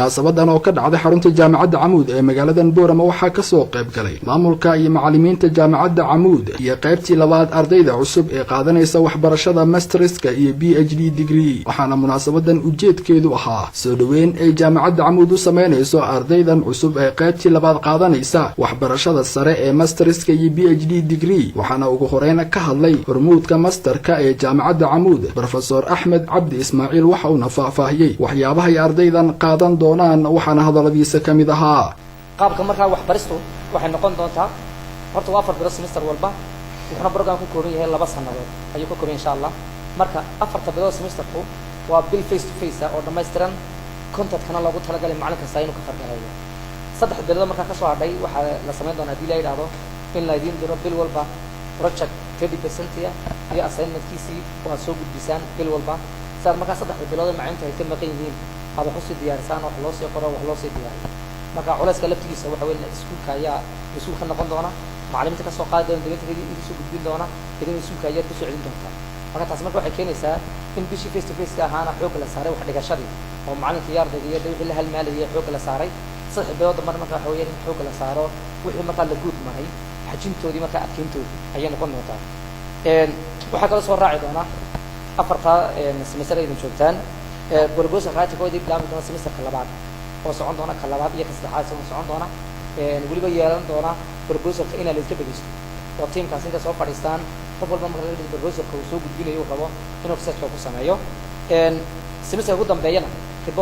Munaasabadan oo ka dhacday xarunta Jaamacadda Camuud ee magaaladan Boorama waxaa kasoo qayb galay maamulka iyo macalimiinta Jaamacadda Camuud iyo qaybtii labaad ardayda cusub ee qaadanaysa waxbarashada masterska iyo PhD degree. Waxaana munaasabadan ujeedkeedu ahaa soo dhoweyn ay Jaamacadda Camuud u sameynayso ardaydan cusub ee qaybtii labaad qaadanaysa waxbarashada sare ee masterska iyo PhD degree. Waxaana ugu horeyna ka hadlay hormuudka masterka ee Jaamacadda Camuud, Brofesor Axmed Cabdi Ismaaciil. Waxa uuna faahfaahiyey waxyaabahay ardaydan qaadan doonaan, waxaana hadalladiisa ka mid ahaa: Qaabka markaa waxbaristu waxay noqon doontaa, horta waa 4 bilood semester walba, wuxuuna program ka kooban yahay 2 sannadood ayuu ka kooban, insha Allah. Marka 4ta bilood semesterku waa bil face to face ah oo dhammaystiran, contentkana loogu talagalay macalin kasta inuu ka fargaleeyo. 3 bilood markaa kasoo hadhay waxaa la samayn doonaa, hadii la yidhaahdo, in la idiin diro bil walba project 30% ah iyo assignmentkiisii oo aad soo gudbisaan bil walba, si aad markaa 3da bilood ee macalintu ay ka maqan yihiin aad wax usii diyaarisaan, wax loo sii qoro, wax loo sii diyaariyo. Marka culayska laftigiisa waxa weya iskuulka ayaa mas-uul ka noqon doona, macalimiinta kasoo qaadi doona, dawladda idin soo gudbin doona, idin iskuulka ayaad kusoo celin doontaa. Marka taasi marka waxay keenaysaa in bishii face to face ka ahaana xoogga la saaray wax dhigashadii oo macalinka iyo ardayga iyo wixii la halmaalayay xoogga la saaray. 3 bilood dambana marka waxa weeyaan in xoogga la saaro wixii markaa la guud maray, xajintoodii, markaa adkeyntoodii ayay noqon doontaa. Waxaa kaloo soo raaci doona afartaa semester aydan joogtaan proposal writingkoodii bilaabmi doona semesterka labaad oo socon doona, ka labaad iyo ka saddexaad isagoo socon doona, weliba yeelan doona proposalka inaa la iska dhegeysto oo teamkaas intay soo fadhiistaan, qof walba marka laga proposalka uu soo gudbinayo uu rabo inuu researchka ku sameeyo. Semesterka ugu dambeeyana report.